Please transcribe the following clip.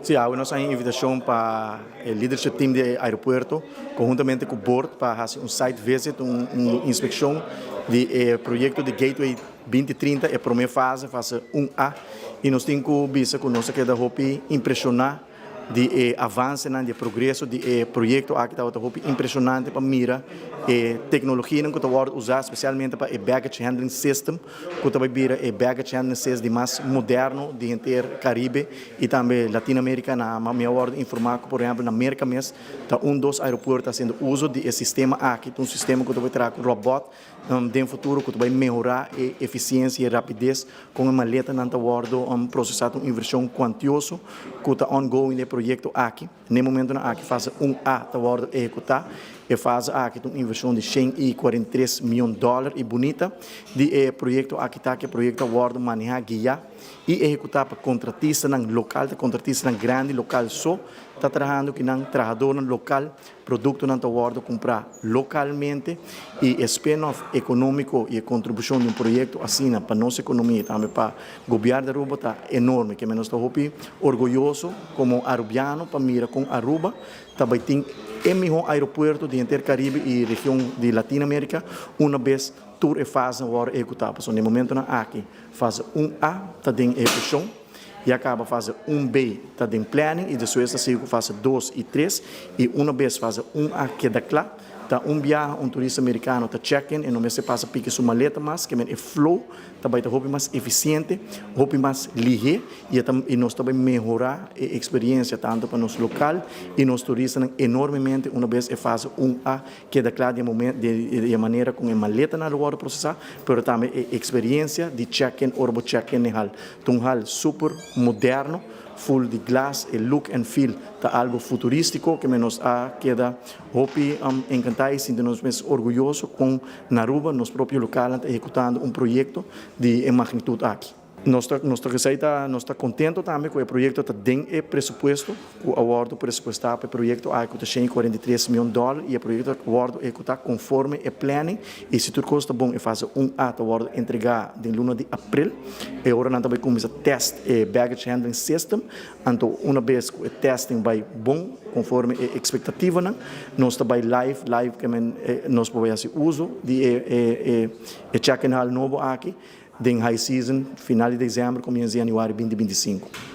Si, nos a haya invitacion pa e leadership team di aeropuerto, conhuntamente cu board, pa haci un site visit, un inspeccion di proyecto di Gateway 2030, e prome fase, fase 1A, y nos tin cu bisa cu nos a keda hopi impresiona di avance, di progreso di proyecto aki. Ta hopi impresionante pa mira e tecnologia cu ta wordo usa, especialmente pa e baggage handling system, cu tambe bira e baggage handling system di mas moderno di henter Caribe y tambe Latinoamerica. Mi a wordo informa cu, por ehempel, na America mes, ta un dos aeropuerto haciendo uso di e sistema aki, un sistema cu ta bay cu robot den futuro, cu ta bay mehora e eficiencia y rapidez cu e maletanan ta wordo procesa. Un inversion cuantioso cu ta ongoing e proyecto aki. Na e momento aki, fase 1A ta wordo ehecuta. E fase aki tin un inversion di 143 miyon di dollar y bunita di e proyecto aki ta cu e proyecto ta wordo maneha, guia y ehecuta pa contratistanan local, contratistanan grandi local so ta trahando cu nan trahador local, productonan ta wordo cumpra localmente y spin-off economico y contribucion di un proyecto asina pa nos economia y tambe pa gobierno di Aruba ta enorme, cu nos ta orguyoso como arubiano pa mira con Aruba tambe tin e miho aeropuerto di henter Caribe y region di Latinoamerica un bes tur e fase awor ehecuta. So, na e momento aki, fase 1A ta den ehecucion y caba fase 1B ta den planning y despues ta sigui fase 2 y 3, y un bes fase 1A keda cla, ta un biaha un turista americano ta check-in y no mester pasa piki su maleta mas, kiermen e flow tambe ta hopi mas eficiente, hopi mas lihe y nos tambe mehora e experiencia tanto pa nos local y nos turistanan enormemente un bes e fase 1A keda cla di manera con e maletanan ta wordo procesa, pero tambe e experiencia di check-in of check-in hall. Un hall super moderno, full di glass, e look and feel ta algo futuristico cu nos a keda hopi encanta y sinti nos mes orguyoso cu na Aruba nos propio local ta ehecutando un proyecto di magnitud aki. Nos ta contento tambe cu e proyecto ta den e presupuesto, cu a wordo presupuesta pa e proyecto aki, ta 143 miyon di dollar, y e proyecto a wordo ehecuta conforme e planning, y si tur cos ta bon, e fase 1A ta wordo entrega den luna di april y awor nan tambe cuminsa test e baggage handling system. Anto, un bes cu e testing bay bon, conforme e expectativa, nos ta bay live, live kiermen nos por haci uso di e check-in hall nobo aki den high season, final di december, comienso di januari 2025.